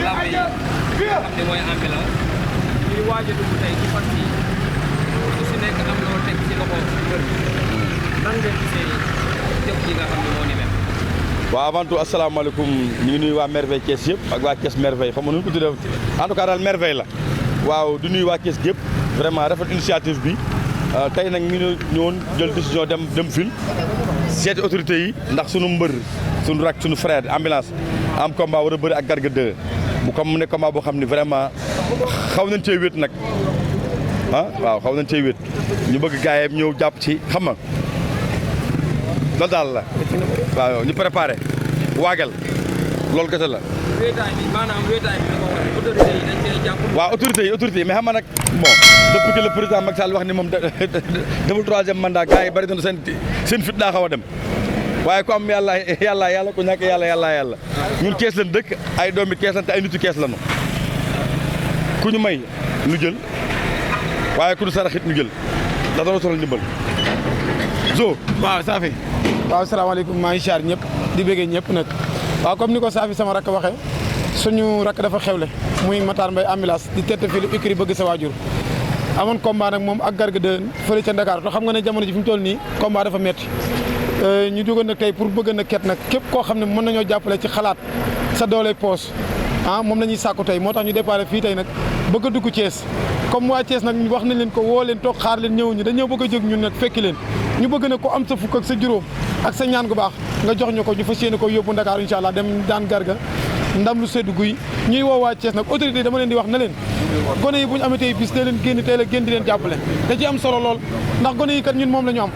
làmb yi nga xam ne mooy ambulance ñuy waaj a dugg tey ci fas yi su si nekk am loo teg ci loxo mbër nan nga gisee jëf yi nga xam ne moo ni mel. waaw avant tout asalaamaaleykum ñu ngi nuyu waa Merveille Thiès yëpp ak waa Thiès Merveille xam nga nu ñu ko tuddee en tout cas daal Merveille la waaw du nuyu waa Thiès yëpp vraiment rafet initiative bi tey nag ñu ñëwoon jël décision dem fil seeti autorités yi ndax sunu mbër sunu rak sunu frère ambulance am combat war a bëri ak Garga 2 mu ne combat boo xam ne vraiment xaw nañ cee wét nag waaw xaw nañ cee wét ñu bëgg gars yi ñëw jàpp ci xam nga loolu daal la waaw ñu préparé waagel loolu kese la. wéetaay bi maanaam wéetaay bi dafa war autorités yi dañ cee jàpp. waaw autorités yi mais xam nga nag bon depuis que le président Macky Sall wax ni moom deful troisième mandat gars yi bari na seen fit daa xaw a dem waaye ku am yàlla ku ñàkk yàlla ñun kees lañ dëkk ay doomi kees lañ te ay nitu kees lañu ku ñu may ñu jël waaye ku ñu saraxit ñu jël ndax dara soxla ndimbal zo waaw Safi waaw salaamaaleykum maa ngi siyaar ñëpp di bëggee ñëpp nag waaw comme ni ko Safi sama rakk waxee suñu rakk dafa xewle muy Matar Mbaye ambulance di tête fii lu écrit bëgg sa waajur amoon combat nag moom ak Garga 2 fële ca Dakar te xam nga ne jamono ji fi mu toll nii combat dafa metti ñu jógoon nag tey pour bëgg na ket nag képp koo xam ne mën nañoo jàppale ci xalaat sa doole poos moom la ñuy sàkku tey moo tax ñu déparé fii tey nag bëgg a dugg Thiès comme waa Thiès nag wax nañ leen ko woo leen toog xaar leen ñëw ñu dañoo bëgg a jóg ñun nag fekki leen ñu bëgg na ko am sa fukk ak sa juróom ak sa ñaan gu baax nga jox ñu ko ñu fas yéene ko yóbbu Dakar incha allah dem daan Garga ndam lu seddu guy ñuy woo waa Thiès nag autorité dama leen di wax na leen gone yi bu ñu amatee bis tey leen génn tey la génn di leen jàppale da ci am solo lool ndax gone yi kat ñun moom la ñu am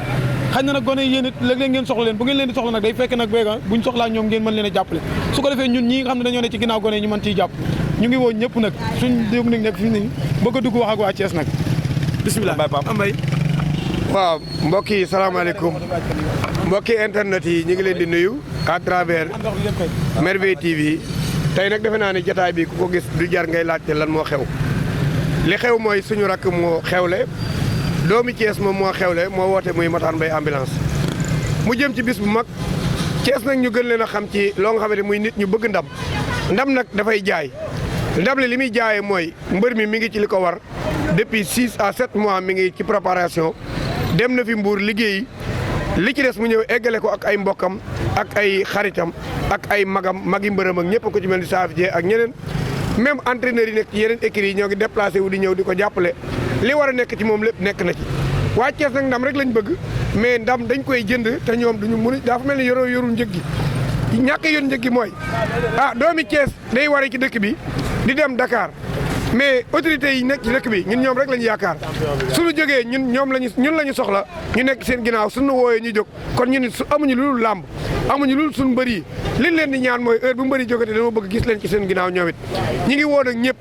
xañ na nag gone yi yéen it léeg-léeg ngeen soxla leen bu ngeen leen di soxla nag day fekk nag béyga buñ soxlaa ñoom ngeen mën leen a jàppale su ko defee ñun ñi nga xam ne dañoo ne ci ginnaaw gone yi ñu mën ciy jàpp ñu ngi woo ñëpp nag suñ dégg nag nekk fi ni bëgg a dugg wax ak waa Thiès nag bismillah Mbaye waaw mbokk yi salaamaaleykum mbokki internet yi ñu ngi leen di nuyu à travers Merveille TV tey nag defe naa ne jotaay bi ku ko gis du jar ngay laajte lan moo xew li xew mooy suñu rakk moo xewle doomi Thiès moom moo xewle moo woote muy Matar Mbaye ambulance mu jëm ci bis bu mag Thiès nag ñu gën leen a xam ci loo nga xamante muy nit ñu bëgg ndam nag dafay jaay ndam li muy jaayee mooy mbër mi ngi ci li ko war depuis 6 à 7 mois mi ngi ci préparation dem na fi Mbour liggéeyi li ci des mu ñëw eggale ko ak ay mbokkam ak ay xaritam ak ay magi mbërëm ak ñëpp ko ci mel ni Safi Dieng ak ñeneen même entraîneurs yi nekk ci yeneen écrits yi ñoo ngi déplacé wu di ñëw di ko jàppale li war a nekk ci moom lépp nekk na ci waa Thiès nag ndam rek lañ bëgg mais ndam dañ koy jënd te ñoom duñu mun dafa mel ni yorul njëg gi ñàkk yor njëg gi mooy doomi Thiès day waree ci dëkk bi di dem Dakar mais autorités yi nekk ci dëkk bi ñun ñoom rek lañu yaakaar suñu jógee ñun la ñu soxla ñu nekk seen ginnaaw suñu wooyee ñu jóg kon ñun su amuñu lu dul làmb amuñu lu dul suñu mbër yi liñ leen di ñaan mooy heure bu mbër yi jógatee dama bëgg gis leen ci seen ginnaaw ñoom it ñi ngi woo nag ñëpp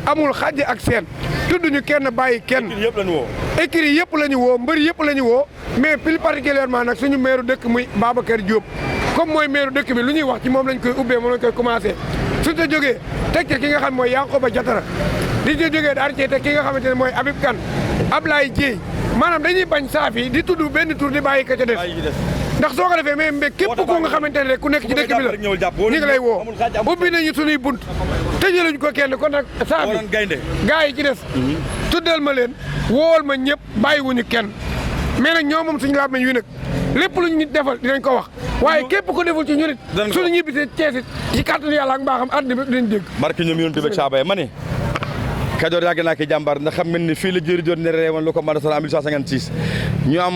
amul xàjj ak seen tudduñu kenn bàyyi kenn écurie yëpp la ñu woo mbër yëpp la ñu woo mais plus particulièrement nag suñu maire dëkk muy Babacar Diop comme mooy maire dëkk bi lu ñuy wax ci moom lañ koy ubbee moom lañ koy commencé suñ ta jógee teg ci ki nga xam mooy Yankoba Diatara di ci jógee daal ci teg ki nga xamante ne mooy Habib Kane Ablaye Dieye maanaam dañuy bañ Safi di tudd benn tur di bàyyi ka ca des ndax soo ko defee mais mbé képp ku nga xamante ne rek ku nekk ci dëkk bi la ñu ngi lay woo ubbi nañu suñuy bunt tëjaluñ ko kenn kon nag Safi gars yi ci des tuddal ma leen wool ma ñëpp bàyyiwuñu kenn mais nag ñoo moom suñu làmmiñ wi nag lépp luñ nit defal dinañ ko wax waaye képp ko deful ci ñu nit suñu ñibbisee Thiès it ci kàttanu yàlla ak mbaaxam àddina bi dinañ dégg barke ñoom yonent bi saaba ma ne Kajoor yàgg naa ki jàmbaar ndax xam ngeen ni fii la jëri joon ne reewoon lu ko mën a en 1856 ñu am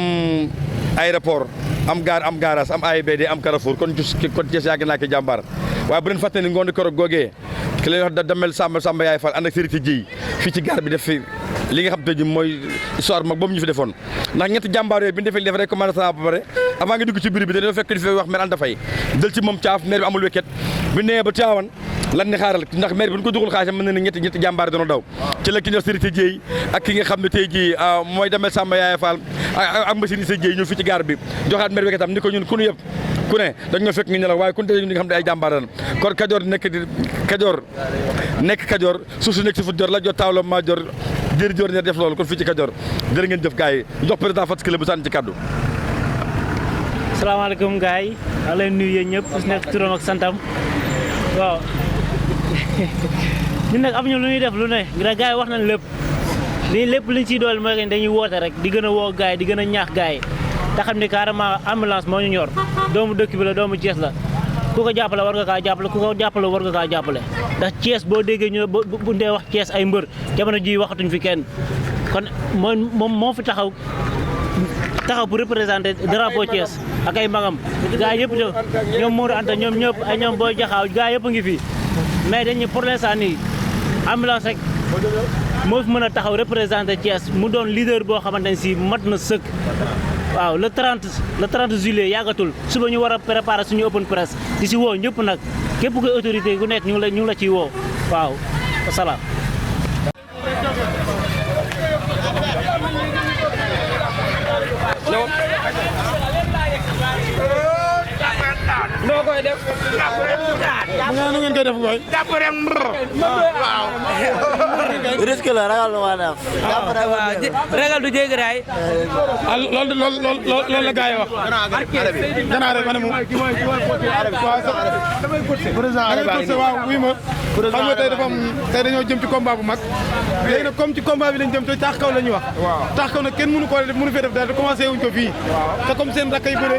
aéroport am garage am AIBD am Carrefour kon Thiès yàgg naa ki jàmbaar waaye bu leen fàtte ni ngoon keroog googee ki lay wax da damel Samba yaay Fall ànd ak Serigne Dieye fii ci gaar bi def fi li nga xam te ji mooy histoire mag boobu ñu fi defoon ndax ñetti jàmbaar yooyu bi ñu defee def rek commandé ba pare avant nga dugg ci biir bi dañoo fekk di fi wax maire Anta Faye jël ci moom caaf maire bi amul wekket bi nee ba Tivaouane lan ni xaaral ndax maire bi bu ñu ko dugal xaalisam mën na ne ñetti jàmbaar doona daw ci la ki ñëw Serigne Dieye ak ki nga xam ne tey jii mooy damel Samba yaay Fall ak machine Serigne Dieye ñëw fii ci gaar bi joxaat maire wekketam ni ko ñun ku ñu yëpp ku ne dañoo fekk nga ñelaw waaye ku ne ñi nga xam ne ay jàmbaar lan kon Kajoor nekk Kajoor suuf si nekk si fu jor la jot taawla maa jor jëri joor ñe def loolu kon fii ci Kajoor jërë ngeen jëf gars yi jox président Fatou Kelle bu sànni ci kaddu. salaamaaleykum gars yi maa leen nuyu yéen ñëpp ku si nekk turam ak santam waaw ñun nag am ñu lu ñuy def lu ne gars yi wax nañ lépp lépp liñ ciy doole mooy que dañuy woote rek di gën a woo gars yi di gën a ñaax gars yi te xam ne carrément ambulance moo ñu ñor doomu dëkk bi la doomu Thiès la ku ko jàppale war nga kaa jàppale ku ko jàppale war nga kaa jàppale ndax Thiès boo déggee ñu bu dee wax Thiès ay mbër jamono ji waxatuñ fi kenn kon moom moo fi taxaw pour représenter drapeau Thiès ak ay magam gars yëpp ñoom Modou Anta ñoom ñëpp ay ñoom Boy Jaxaaw gars yëpp a ngi fi mais dañu pour l'instant nii ambulance rek moo fi mën a taxaw représenter Thiès mu doon leader boo xamante ne si mat na sëkk waaw le 30 juillet yàggatul suba ñu war a préparer suñu open press di si woo ñëpp nag képp koy autorité ku nekk ñu ngi la ciy woo waaw wasalaam. noo koy def. nu ngeen koy def koy. jàpp rek waaw. risque la ragal lu ma def. ragal du jéggi raay. loolu la gars yi wax. gannaaw rek ma ne moom. président waaw wuy ma. xam nga tey dafa am tey dañoo jëm ci combat bu mag. léegi nag comme ci combat bi lañ jëm te taax kaw la ñuy wax. taax kaw nag kenn mënu koo def mënu fee def dara te commencé wuñ ko fii. te comme seen rakk yi bëre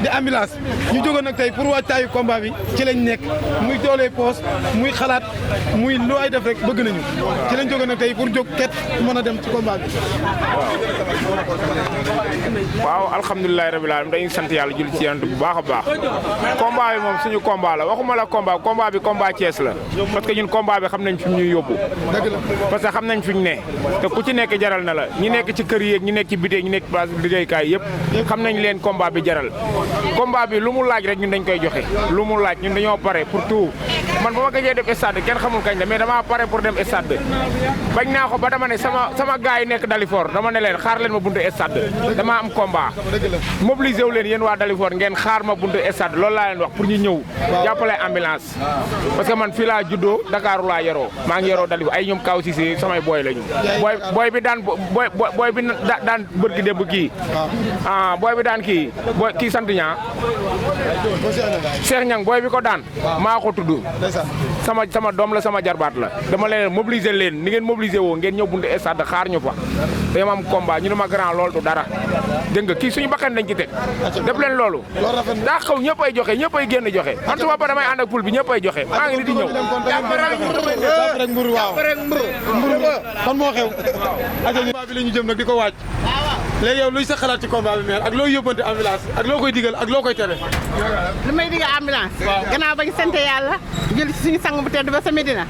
di ambulance ñu jógoon nag tey pour waajtaayu combat bi ci lañ nekk muy doolee poos muy xalaat muy lu ay def rek bëgg nañu ci lañ jógoon nag tey pour jóg ket mën a dem ci combat bi. waaw alhamdulilah rabil alamin dañuy sant yàlla julli ci yant bu baax a baax combat bi moom suñu combat la waxuma la combat bi combat Thiès la parce que ñun combat bi xam nañ fi ñuy yóbbu parce que xam nañ fi ñu ne te ku ci nekk jaral na la ñi nekk ci kër yeeg ñi nekk ci bité ñi nekk place liggéeykaay yëpp xam nañ leen combat bi jaral combat bi lu mu laaj rek ñun dañ koy joxe lu mu laaj ñun dañoo pare pour tout man ba ma gëjee def stade kenn xamul kañ la mais dama pare pour dem stade bañ naa ko ba dama ne sama gars yi nekk Dalifort dama ne leen xaar leen ma buntu stade dama am combat mobilisé wu leen yéen waa Dalifort ngeen xaar ma buntu stade loolu laa leen wax pour ñu ñëw jàppale ambulance parce que man fii laa juddoo Dakar laa yaroo maa ngi yaroo Dalifort ay ñoom kaw si samay booy lañu booy bi daan booy bi daan bërki démb kii booy bi daan kii sant ñaa Cheikh Niang booy bi ko daan maa ko tudd sama doom la sama jarbaat la dama leen mobiliser leen ni ngeen mobiliser woo ngeen ñëw buntu stade xaar ñu fa dañu am combat ñu ne ma grand loolu du dara dégg nga kii suñu bakkan dañ ci teg def leen loolu daa xaw ñëpp ay joxe ñëpp ay génn joxe man su ma ba damay ànd ak poul bi ñëpp ay joxe maa ngi ni di ñëw rek mbur waaw mbur kon moo xew combat bi la ñu jëm nag di ko waaj léegi yow luy sa xalaat ci combat bi maire ak loo yóbbante ambulance ak loo koy digal ak loo koy tere lu may digal ambulance gannaaw bañ sant yàlla jël ci suñu sang bu tedd ba sa Medina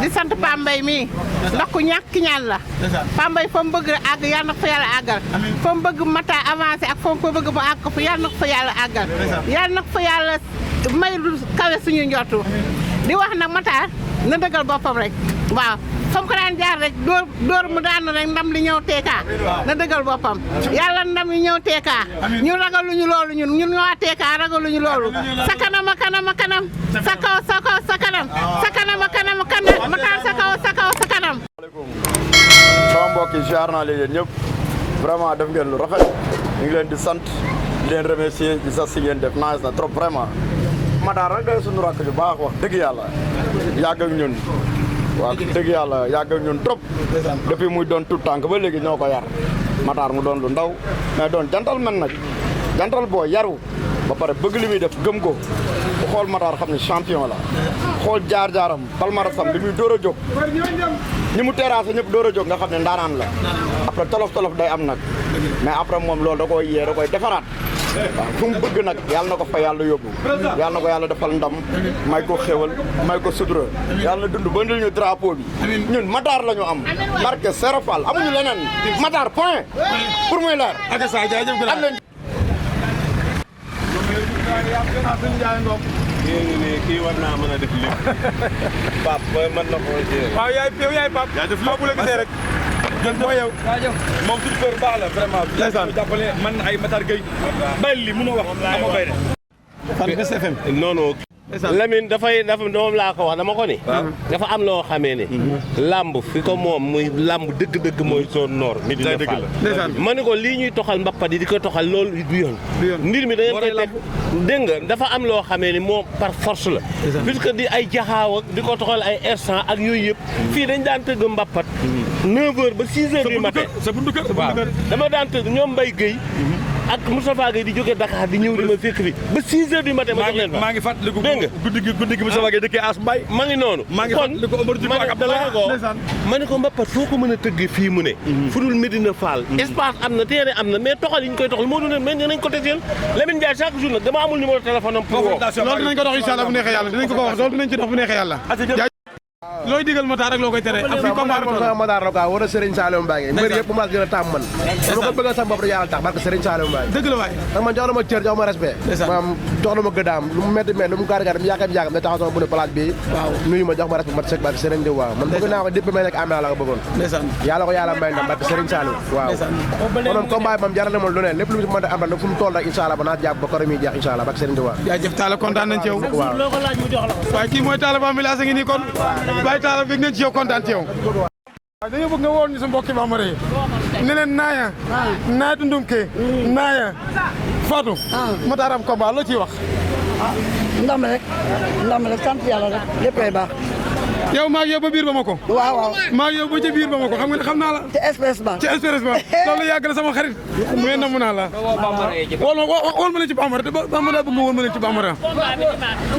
di sant Pambay mii ndax ku ñàkk ñaan la Pambay fa mu bëgg àgg yàlla na ko fa yàlla àggal fa mu bëgg mata avancé ak fa mu ko bëgg mu àgg ko fa yàlla na ko fa yàlla àggal yàlla na ko fa yàlla may lu kawe suñu njortu di wax nag mata na dëggal boppam rek waaw comme ko daan jaar rek dóor mu daan rek ndam li ñëw teeka na dëggal boppam yàlla ndam li ñëw teeka ñu ragaluñu loolu ñun waa teeka ragaluñu loolu sa kanam a kanam a kanam sa kaw sa kaw sa kanam sa kanam a kanam a kanam ma taal sa kaw sa kaw sa kanam sama mbokk yi ziar naa leen ñëpp vraiment def ngeen lu rafet ñu ngi leen di sant di leen remercier di sax si ngeen def nice na trop vraiment Matar rek day suñu rakk ju baax wax dëgg yàlla yàgg ak ñun waaw dëgg yàlla yàgg ak ñun trop depuis muy doon tout tànk ba léegi ñoo ko yar Matar mu doon lu ndaw mais doon jantal man nag jantal boo yaru ba pare bëgg li muy def gëm ko bu xool Matar xam ne champion la xool jaar-jaaram palmarèsam bi muy door a jóg ñi mu terrassé ñëpp door a jóg nga xam ne ndaanaan la après tolof-tolof day am nag mais après moom loolu da koy yee da koy defaraat waaw fu mu bëgg nag yàlla na ko fa yàlla yóbbu yàlla na ko yàlla defal ndam may ko xéwal may ko sutura yàlla na dund ba ndil ñu drapeau bi ñun Matar la ñu am marqué Serofal amuñu leneen Matar point pour muy leer ak sa jaajëf gën kii war naa mën a def lépp Pape mën na ko waaw yaay Pape yaa def lépp bu la gisee rek jël mooy yow moom suñu kër baax la vraiment ndeysaan jàppale man ay Matar Gueye bàyyi li mënoo wax amoo bay de Fan Best FM non Lamine dafa moom laa ko wax dama ko ni dafa am loo xamee ne lamb fi ko moom muy lamb dëgg-dëgg mooy zone nord Médina Fall ma ni ko lii ñuy toxal mbappat yi di ko toxal loolu du yoon mbir mi da ngeen koy teg dégg nga dafa am loo xamee ni moom par force la puisque di ay jaxaaw ak di ko toxal ay instant ak yooyu yëpp fii dañ daan tëgg mbappat 9h ba 6h du matin waaw dama daan tëgg ñoom Mbaye Gueye ak Moustapha Gueye di jógee Dakar di ñëw di ma fekk fi ba 6h du matin ma jox leen fa maa ngi fàttaliku dégg nga guddi gi Moustapha Gueye dëkkee As Mbaye ma ngi noonu maa ngi fàttaliku Omar Diouf ak Abdallah ma ne ko mbappat foo ko mën a tëgg fii mu ne fu dul Médina Fall espace am na terrain am na mais toxal yi ñu koy toxal moo du ne mais dinañ ko teseel Lamine Ndiaye chaque jour nag dama amul numéro téléphone am pour woo loolu dinañ ko dox incha allah bu neexee yàlla dinañ ko wax loolu dinañ ci dox bu neexee yàlla looy digal Matar rek loo koy tere ak fi combat bi toll Matar la quoi wala Serigne Saliou Mbaye mbër yëpp ma gën a tàmm man dama ko bëgg sama bopp yàlla tax barke Serigne Saliou Mbaye dëgg la waay ndax man jox na ma cër jox ma respect maanaam jox na ma gëdaam lu mu métti métti lu mu gaar mu yàqam da taxaw sama bu ne place bi nuyu ma jox ma respect mat sëg barke Serigne Diw waaw man bëgg naa ko depuis may nekk amee la ko bëggoon yàlla ko yàlla may ndam barke Serigne Saliou waaw moom combat moom jaral na ma lu ne lépp lu mu mën a am rek fu mu toll rek incha allah ba naa jàpp ba koro mi jeex incha allah barke Serigne Diw waaw jaajëf Talla kontaan nañ ci yow waaye kii mooy Talla Bambilase a ngi nii kon Baye Talla bëgg nañ ci yow kontaan ci yow waaw dañoo bëgg nga woon ñu sa mbokki bambara yi ne leen naaya dundumke naaya Fatou Matar am combat loo ciy wax ndam rek sant yàlla rek léppay baax yow maa ngi yow ba biir ba ma ko waaw maa ngi yow ba ca biir ba ma ko xam nga ne xam naa la ci espèce ba loolu yàgg na sama xarit mais namu naa la wol ma leen ci bambara te bambara bëgg nga wol ma leen ci bambara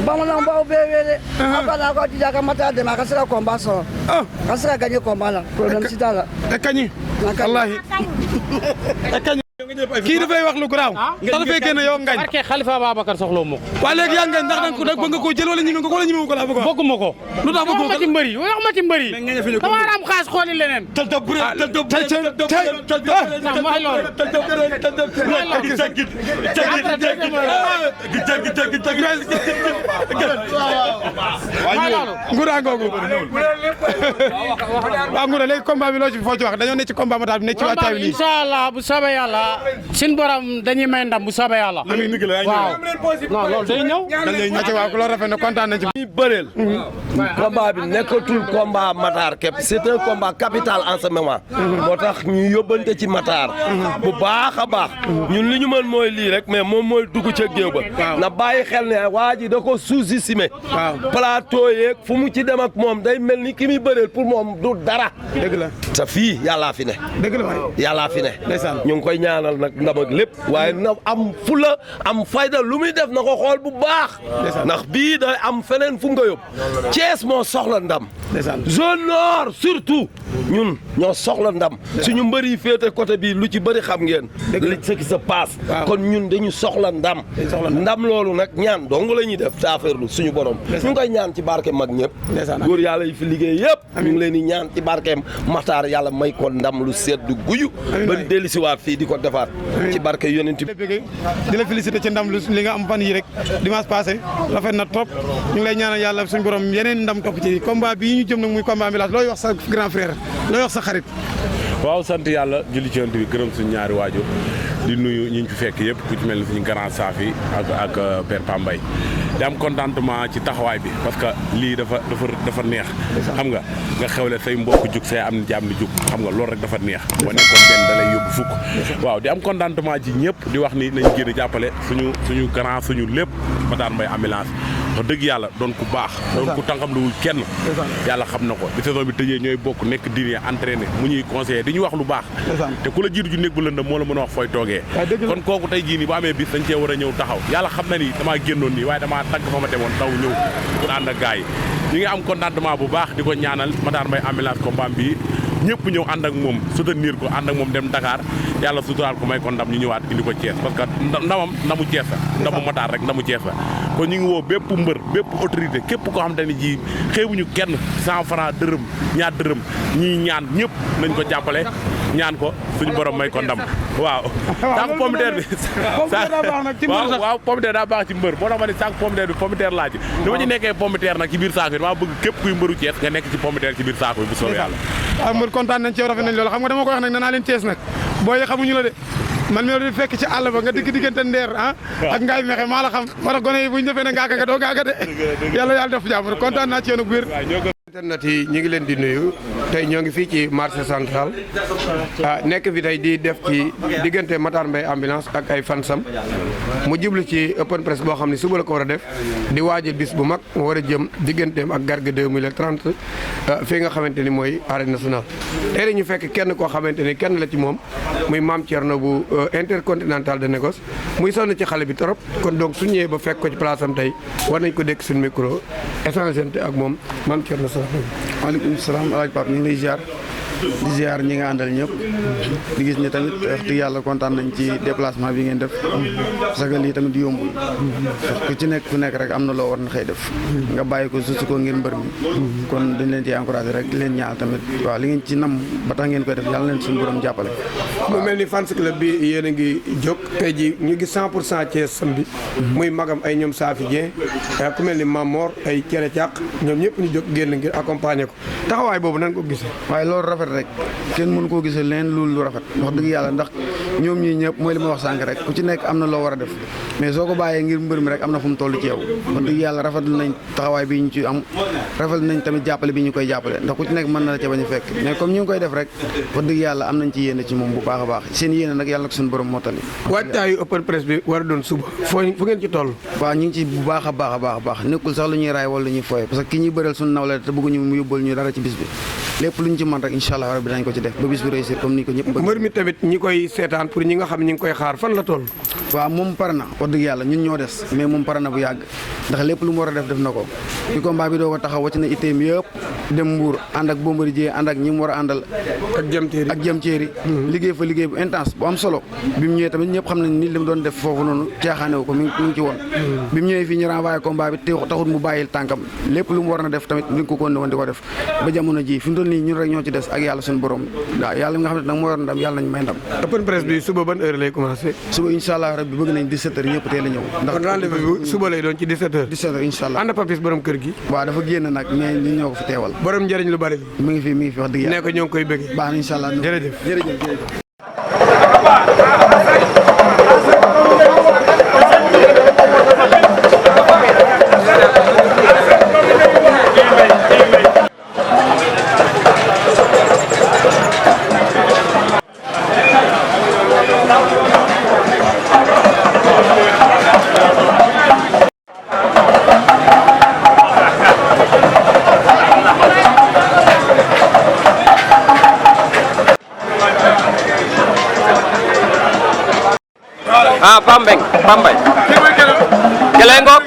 bambara baw beewele abala ko ti jaka Matar de ma ka sira combat so ka sira gagner combat la problème ci dala e kañi wallahi e kañi kii dafay wax lu garaaw ndax dafay génn yow ngañ barke Khalifa Babacar soxla mu ko waa léegi yaa ngañ ndax danga bëgg nga koo jël wala ñi nga ko wala ñi ko laa bëgg bëgguma ko lu tax bëgg ma ci mbëri wax ma ci mbëri dama am xaas xooli leneen mooy loolu ngura googu waaw ngura léegi combat bi loo ci foo ci wax dañoo ne ci combat Matar bi ne ci waajtaay bi inshallah bu soobee yàlla sin borom dañuy may ndam bu soobee yàlla waaw non loolu day ñëw waaw ku loolu rafet na kontaan nañ ci ñi bëreel combat bi nekkatul combat Matar képp c'est un combat capital en ce moment moo tax ñu yóbbante ci Matar bu baax a baax ñun li ñu mën mooy lii rek mais moom mooy dugg ca géew ba na bàyyi xel ne waa ji da ko sous-estimé plateau yeeg fu mu ci dem ak moom day mel ni ki muy bëreel pour moom du dara dëgg la te fii yàllaa fi ne dëgg la waay yàllaa fi ne ñu ngi koy ñaanal nag ndam ak lépp waaye na am fula am fayda lu muy def na ko xool bu baax ndax bii day am feneen fu nga yóbbu Thiès moo soxla ndam zone nord surtout ñun ñoo soxla ndam suñu mbëri yi féete côté bii lu ci bëri xam ngeen li ce qui se passe kon ñun dañu soxla ndam loolu nag ñaan dong la ñuy def te affaire lu suñu borom ñu ngi koy ñaan ci barke mag ñëpp góor yàlla yi fi liggéey yëpp ñu ngi leen di ñaan ci barkeem Matar yàlla may ko ndam lu sedd guyu ba dellusiwaat fii di ko defaat ci barke yonent bi di la féliciter ci ndam li nga am fan yi rek dimanche passé rafet na trop ñu ngi lay ñaanal yàlla suñu borom yeneen ndam topp ci combat bii ñu jëm nag muy combat Ambulance looy wax sa grand frère looy wax sa xarit waaw sant yàlla julli ci yonent bi gërëm suñu ñaari waajur di nuyu ñi ñu fi fekk yëpp ku ci mel ni suñu grand Safi ak Père Pambay di am contentement ci taxawaay bi parce que lii dafa neex xam nga xewle say mbokk jug say am ni jàmm di jug xam nga loolu rek dafa neex boo nekkoon benn da lay yóbbu fukk waaw di am contentement ci ñëpp di wax ni nañ génn jàppale suñu grand suñu lépp Matar Mbaye Ambulance wax dëgg yàlla doon ku baax doon ku tànkam luwul kenn yàlla xam na ko bi saison bi tëjee ñooy bokk nekk dirier entraîné mu ñuy conseillé di ñu wax lu baax te ku la jiitu ju nekk bu lëndëm moo la mën a wax fooy toogee kon kooku tey jii nii bu amee bis dañ cee war a ñëw taxaw yàlla xam na ni damaa génnoon nii waaye damaa tànk fa ma demoon taw ñëw pour ànd ak gars yi ñu ngi am contentement bu baax di ko ñaanal Matar Mbaye Ambulance combat bi ñëpp ñëw ànd ak moom soutenir ko ànd ak moom dem Dakar yàlla suturaal ko may ko ndam ñu ñëwaat indi ko Thiès parce que ndamam ndamu Thiès la ndamu Matar rek ndamu Thiès la kon ñu ngi woo bépp mbër bépp autorité képp koo xam te ne ji xeebuñu kenn 100 francs dërëm ñaar dërëm ñii ñaan ñëpp nañ ko jàppale ñaan ko suñu borom may ko ndam waaw sànq pomme de terre bi waaw pomme de terre daa baax ci mbër moo tax ma ne sànq pomme de terre bi pomme de terre laa ci dama ci nekkee pomme de terre nag ci biir saako yi dama bëgg képp kuy mbëru Thiès nga nekk ci pomme de terre ci biir saako yi bu soobee yàlla waaw mbër kontaan nañ ci yow rafet nañ loolu xam nga dama ko wax nag nee naa leen Thiès nag booy xamuñu la de man mi di fekk ci àll ba nga digg diggante ndeer ak ngaay mexe maa la xam moo tax gone yi bu ñu defee ne ngaaka nga doo ngaaka de yàlla def jàmm kontaan naa ci yéen bu wér. internet yi ñu ngi leen di nuyu tey ñoo ngi fii ci marché central nekk fi tey di def ci diggante Matar Mbaye ambulance ak ay fansam mu jublu ci open press boo xam ne suba la ko war a def di waajal bis bu mag mu war a jëm digganteem ak Garga 2030 fii nga xamante ni mooy arène nationale. tey ñu fekk kenn koo xamante ni kenn la ci moom muy Mame Thierno bu intercontinental de négoce muy sonn ci xale bi trop kon donc su ñëwee ba fekk ko ci place am tey war nañ ko dékk suñu micro échangeante ak moom Mame Thierno. waaleykum salaam El Hadj Pape ñu ngi lay ziar di ziar ñi nga àndal ñëpp di gis ne tamit wax dëgg yàlla kontaan nañ ci déplacement bi ngeen def parce que lii tamit yombul ku ci nekk ku nekk rek am na loo war na xëy def nga bàyyi ko susu ko ngir mbër mi kon dañ leen ci encouragé rek di leen ñaal tamit waaw li ngeen ci nam ba tax ngeen koy def yàlla leen suñu borom jàppale. mu mel ni fans club bi yéen a ngi jóg tey ji ñu gis 100% Thiès samedi muy magam ay ñoom Safi Dieng ku mel ni Mamor ay Cere Càq ñoom ñëpp ñu jóg génn ngir accompagner ko taxawaay boobu nan ko gisee. waaye loolu rafet rek kenn mënu koo gisee leen lu rafet wax dëgg yàlla ndax ñoom ñii ñëpp mooy li ma wax sànq rek ku ci nekk am na loo war a def mais soo ko bàyyee ngir mbër mi rek am na fu mu toll ci yow wax dëgg yàlla rafetlu nañ taxawaay bi ñu ci am rafetlu nañ tamit jàppale bi ñu koy jàppale ndax ku ci nekk mën na la ca bañ a fekk mais comme ñu ngi koy def rek wax dëgg yàlla am nañ ci yéene ci moom bu baax a baax seen yéene nag yàlla na ko suñu borom mottali. waajtaayu open press bi war a doon suba fu ngeen ci toll. waaw ñu ngi ci bu baax a baax nekkul sax lu ñuy raay wala lu ñuy fooye parce que ki ñuy bëral suñu nawle te bëgguñu mu yóbbal ñu dara ci bis bi lépp luñ ci mën rek incha allah rabbi dinañ ko ci def ba bis bi réussir comme ni ko ñëpp bëgg. mbër mi tamit ñi koy seetaan pour ñi nga xam ñi ngi koy xaar fan la toll. waaw moom pare na wax dëgg yàlla ñun ñoo des mais moom pare na bu yàgg ndax lépp lu mu war a def na ko bi combat bi doo ko taxaw wàcc na itteem yëpp dem Mbour ànd ak Bombardier ànd ak ñi mu war a àndal ak jëm téeri liggéey fa liggéey bu intense bu am solo bi mu ñëwee tamit ñëpp xam nañ ni li mu doon def foofu noonu caaxaanewu ko mi ngi ci woon bi mu ñëwee fii ñu renvoyé combat bi taxut mu bàyyil tànkam lépp lu mu war na def tamit li ko woon di ko def ba jamono ji fi mu toll nii ñun rek ñoo ci des ak yàlla suñu borom waaw yàlla mi nga xam ne nag moo yor ndam yàlla nañ may ndam. open press bi suba ban heure lay commencé. suba incha allah rabbi bëgg nañ 17h ñëpp teel a ñëw. ndax rendez-vous bi suba lay doon ci 17h. 17h incha allah ànd Papis borom kër gi. waaw dafa génn nag mais ñun ñoo ko fi teewal. borom njëriñ lu bari. mi ngi fi wax dëgg yàlla. nee ko ñoo ngi koy bëgg. baax na incha allah jërëjëf. Pambay Gele ngoog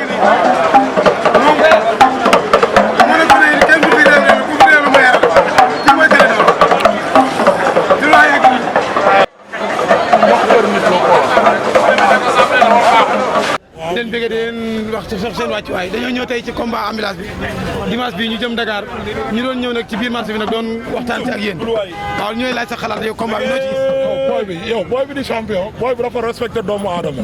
leen bëgg di leen wax ci seen wàccuwaay dañoo ñëw tey ci combat ambulance bi dimanche bi ñu jëm Dakar ñu doon ñëw nag ci biir marché bi nag doon waxtaan ci ak yéen waaw ñooy laaj sa xalaat yow combat bi noo ci gis. booy bi di champion booy bi dafa respecté doomu aadama.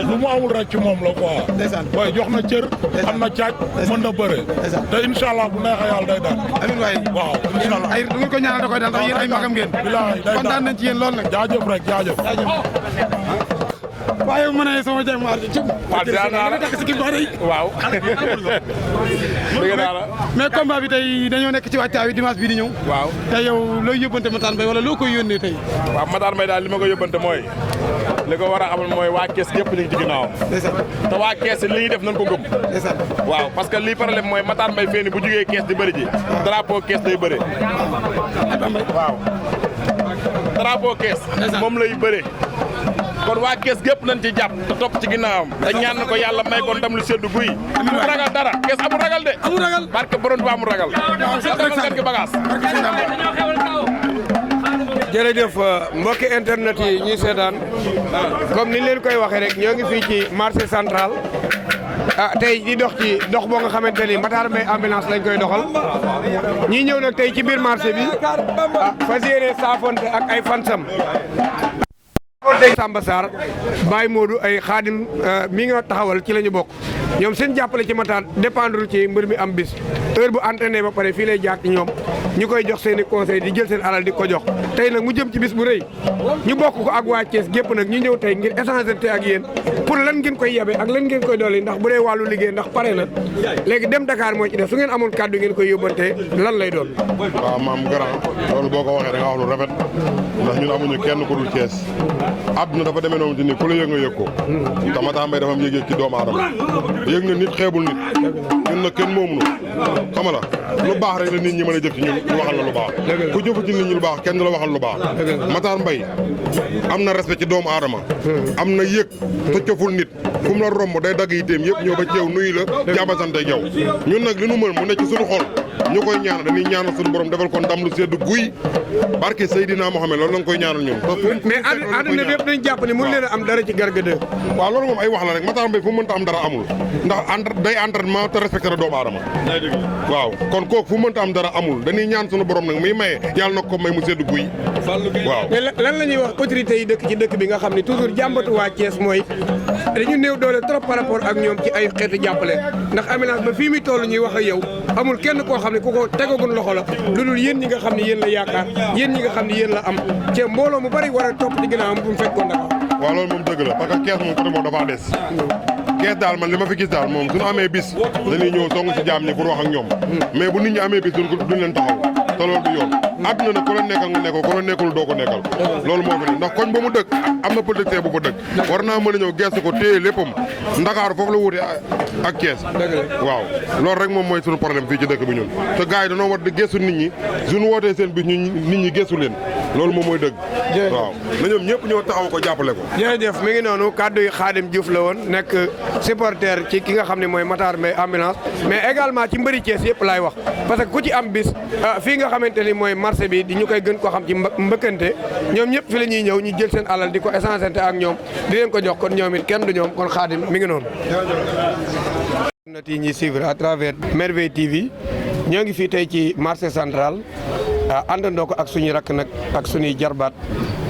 lu mu amul rek ci moom la quoi. booy jox na cër. am na caaj mën na bëre. te incha allah bu neexee yàlla day daan. amiin waay waaw incha allah ay du ngeen ko ñaanal da koy daan ndax yéen ay magam ngeen. bilaay day daan kontaan nañ ci yéen lool nag. jaajëf rek jaajëf. waaye mu ne sama jëm maar ci waaw dinaa la takk si kii bi wax waaw. dëgg naa la. mais combat bi tey dañoo nekk ci waajtaay wi dimanche bii di ñëw. waaw tey yow looy yóbbante Matar Mbaye wala loo koy yónnee tey. waaw Matar Mbaye daal li ma ko yóbbante mooy li ko war a amal mooy waa kees yëpp ñu ngi ci ginnaawam. te waa kees li ñuy def nañ ko gëm. waaw parce que lii problème mooy Matar Mbaye fee ni bu jugee kees di bëri ji. drapeau kees day bëre. waaw drapeau kees. moom lay bëre. kon waa kees gépp nañ ci jàpp te topp ci ginnaawam te ñaan na ko yàlla may ko ndam lu seddu guy amul ragal dara kees amul ragal de amul ragal barke borom ba amul ragal kat ki bagage jërëjëf mbokki internet yi ñuy seetaan comme ni leen koy waxee rek ñoo ngi fii ci marché central tey di dox ci dox boo nga xamante ni Matar Mbaye ambulance lañ koy doxal ñi ñëw nag tey ci biir marché bi fas yéene saafonte ak ay fansam Samba Sarr Baye Modou ay Xaadim mi nga taxawal ci la ñu bokk ñoom seen jàppale ci Matar dépendre ci mbër mi am bis heure bu entraîné ba pare fii lay jaar ci ñoom ñu koy jox seen i conseil di jël seen alal di ko jox tey nag mu jëm ci bis bu rëy ñu bokk ko ak waa Thiès gépp nag ñu ñëw tey ngir échanger te ak yéen pour lan ngeen koy yabe ak lan ngeen koy dolli ndax bu dee wàllu liggéey ndax pare na léegi dem Dakar moo ci def su ngeen amoon kàddu ngeen koy yóbbante lan lay doon. waaw maam grand loolu boo ko waxee da nga wax lu rafet ndax ñun amuñu kenn ku dul Thiès àdduna dafa demee noonu ci ni ku la yëg nga yëg ko te Matar Mbaye dafa am yëg-yëg ci doomu aadama yëg na nit xeebul nit ñun nag kenn moomu xam nga la lu baax rek la nit ñi mën a jëf ci ñun ñu waxal la lu baax ku jëfu ci nit ñi lu baax kenn du la waxal lu baax Matar Mbaye am na respect ci doomu aadama am na yëg te coful nit fu mu la romb day dagg yitteem yëpp ñëw ba ci yow nuyu la jàmm sante yow ñun nag li nu mën mu nekk ci suñu xol ñu koy ñaanal dañuy ñaanal suñu borom defal ko ndam lu sedd guy barke Seydina Mohamed loolu la nga koy ñaanal ñun mais àdduna bi yëpp dañ jàpp ne mën leen a am dara ci Garga 2 waaw loolu moom ay wax la rek Matar Mbaye fu mu mënta am dara amul ndax day entraînement te respecté na doomu aadama waaw kon kooku fu mu mënta am dara amul dañuy ñaan suñu borom nag muy maye yàlla na ko may mu sedd guy waaw mais lan la ñuy wax autorités yi dëkk ci dëkk bi nga xam ne toujours jàmbatu waa Thiès mooy dañu néew doole trop par rapport ak ñoom ci ay xeetu jàppale ndax ambulance ba fii muy toll ñuy wax ak yow amul kenn koo xam ne ku ko tegagun loxo la lu dul yéen ñi nga xam ne yéen la yaakaar yéen ñi nga xam ne yéen la am ci mbooloo mu bari war a topp ci ginnaawam bu mu fekkoon Dakar. waaw loolu moom dëgg la parce que Thiès moom côté moom dafa des Thiès daal man li ma fi gis daal moom suñu amee bis dañuy ñëw song si jaam ñi pour wax ak ñoom mais bu nit ñi amee bis duñ leen taxaw te loolu du yoon àdduna nag ku la nekkal nga nekkal ku la nekkul doo ko nekkal loolu moo fi ne ndax koñ ba mu dëkk am na politicien bu ko dëkk war naa mën a ñëw gestu ko téye léppam Ndakaaru foofu la wuute ak Thiès waaw loolu rek moom mooy suñu problème fii ci dëkk bi ñun te gars yi dañoo war di gestu nit ñi suñu wootee seen bis nit ñi gestu leen loolu moom mooy dëgg waaw na ñoom ñëpp ñëw taxaw ko jàppale ko jërëjëf mi ngi noonu kàddu yi Khadim Diouf la woon nekk supporter ci ki nga xam ne mooy Matar Mbaye ambulance mais également ci mbëri Thiès yëpp laay wax parce que ku ci am bis fii nga xamante ni mooy marché bi di ñu koy gën koo xam ci mbëkkante ñoom ñëpp fi la ñuy ñëw ñu jël seen alal di ko échangeante ak ñoom di leen ko jox kon ñoom it kenn du ñoom kon Khadim mi ngi noonu yi ñuy suivre à travers Merveille TV ñoo ngi fii tey ci marché central àndandoo ko ak suñuy rakk nag ak suñuy jarbaat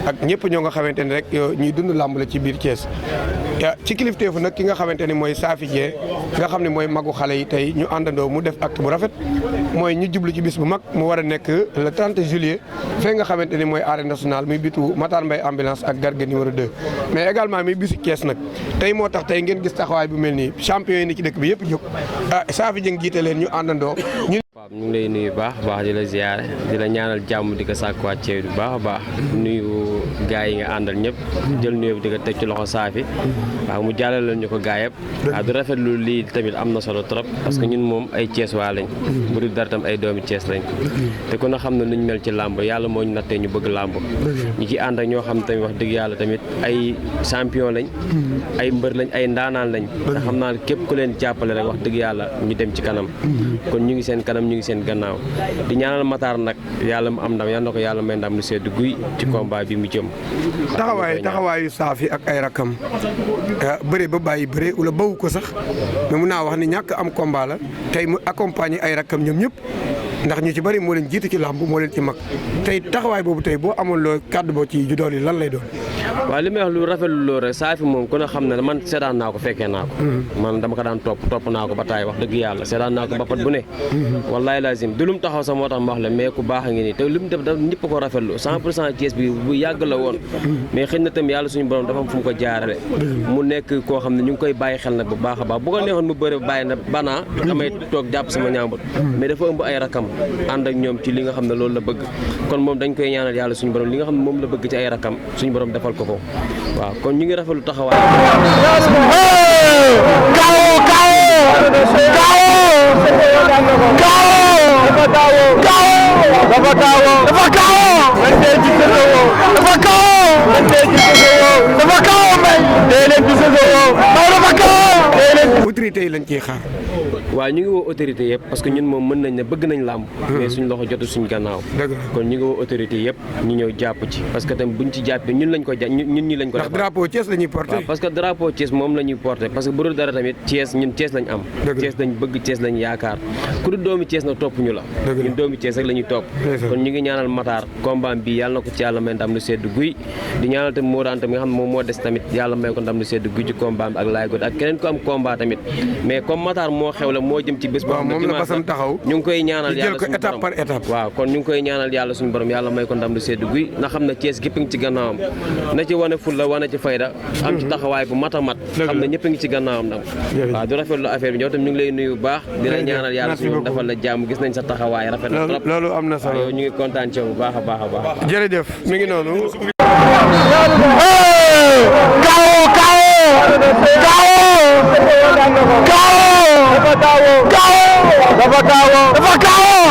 ak ñëpp ñoo nga xamante ni rek ñuy dund làmb la ci biir Thiès ci kilifteefu nag ki nga xamante ni mooy Safi Dieng nga xam ne mooy magu xale yi tey ñu àndandoo mu def acte bu rafet mooy ñu jublu ci bis bu mag mu war a nekk le 30 juillet fee nga xamante ni mooy arène nationale muy bitu Matar Mbaye ambulance ak Garga numéro 2 mais également muy bisu Thiès nag tey moo tax tey ngeen gis taxawaay bu mel nii champion yi ni ci dëkk bi yëpp jóg Safi Dieng jiite leen ñu àndandoo ñu ngi lay nuyu baax di la ziyaare di la ñaanal jàmm di ko sàkkuwaat ceew bu baax a baax nuyu gaay yi nga àndal ñëpp jël nuyu bi di ko teg ci loxo Safi waaw mu jàllale ñu ko gaay yëpp waaw du rafetlu lii tamit am na solo trop parce que ñun moom ay Thiès waa lañ bu dul dara tam ay doomi Thiès lañ te ku na xam ne nuñ mel ci làmb yàlla moo ñu nattee ñu bëgg làmb ñi ci ànd ak ñoo xam tamit wax dëgg yàlla tamit ay champion lañ ay mbër lañ ay ndaanaan lañ te xam naa képp ku leen jàppale rek wax dëgg yàlla ñu dem ci kanam kon ñu ngi seen kanam ñu ngi seen gannaaw di ñaanal Matar nag yàlla mu am ndam yal na ko yàlla may ndam lu sedd guy ci combat bi mu jëm. taxawaayu Safi ak ay rakam bëre ba bàyyi bëre wala bawu ko sax mais mun naa wax ni ñàkk am combat la tey mu accompagner ay rakam ñoom ñëpp ndax ñu ci bëri moo leen jiitu ci làmb moo leen ci mag tey taxawaay boobu tey boo amoon loo kàddu boo ci ju dool yi lan lay doon. waaw li may wax lu rafetlu loolu rek Safi moom ku ne xam ne man seetaan naa ko fekkee naa ko man dama ko daan topp naa ko ba taay wax dëgg yàlla seetaan naa ko ba pat bu ne wallahi lazim du lum taxaw sax moo tax ma wax la mais ku baax a ngi nii te lu mu def da ñëpp ko rafetlu 100% Thiès bi bu yàgg la woon mais xëy na tamit yàlla suñu borom dafa am fu mu ko jaarale mu nekk koo xam ne ñu ngi koy bàyyi xel nag bu baax a baax bu ko neexoon mu bëre bàyyi na banaa damay toog jàpp sama ñaambut mais dafa ëmb ay rakam ànd ak ñoom ci li nga xam ne loolu la bëgg kon moom dañ koy ñaanal yàlla suñu borom li nga xam ne moom la bëgg ci ay rakam suñu borom defal ko ko waaw kon ñu ngi rafetlu taxawaay autorités yi lañ ciy xaar. waaw ñu ngi woo autorité yëpp parce que ñun moom mën nañ ne bëgg nañ làmb mais suñ loxo jotu suñ gannaaw kon ñu ngi woo autorité yëpp ñu ñëw jàpp ci parce que tam buñ ci jàppee ñun lañ ko ñun ñi lañ ko ndax drapeau Thiès la ñuy porté waaw parce que drapeau Thiès moom la ñuy porté parce que bu dul dara tamit Thiès ñun Thiès lañ am Thiès lañ bëgg Thiès lañ yaakaar ku dul doomi Thiès na topp ñu la ñun doomi Thiès rek la ñuy topp kon ñu ngi ñaanal Matar combat bi yàlla na ko ci yàlla may ndam lu sedd guy di ñaanal tamit moo daan tamit nga xam ne moom moo des tamit yàlla may ko ndam lu sedd guy ci combat bi ak laay god ak keneen ko am combat tamit mais comme Matar moo xew la moo jëm ci bés boobu moom la basam taxaw ñu ngi koy ñaanal jël ko étape par étape waaw kon ñu ngi koy ñaanal yàlla suñu borom yàlla may ko ndam lu sedd guy na xam ne Thiès gépp ngi ci gannaawam na ci wane fulla wane ci fayda am ci taxawaay bu mat a mat xam ne ñëpp ngi ci gannaawam ndam waaw du rafetlu affaire bi ñoo tam ñu ngi lay nuyu bu baax di la ñaanal yàlla suñu defal la jàmm gis nañ sa taxawaay rafet na trop loolu am na solo yow ñu ngi kontaan ci yow bu baax a baax a baax jërëjëf mi ngi noonu dafa kaawo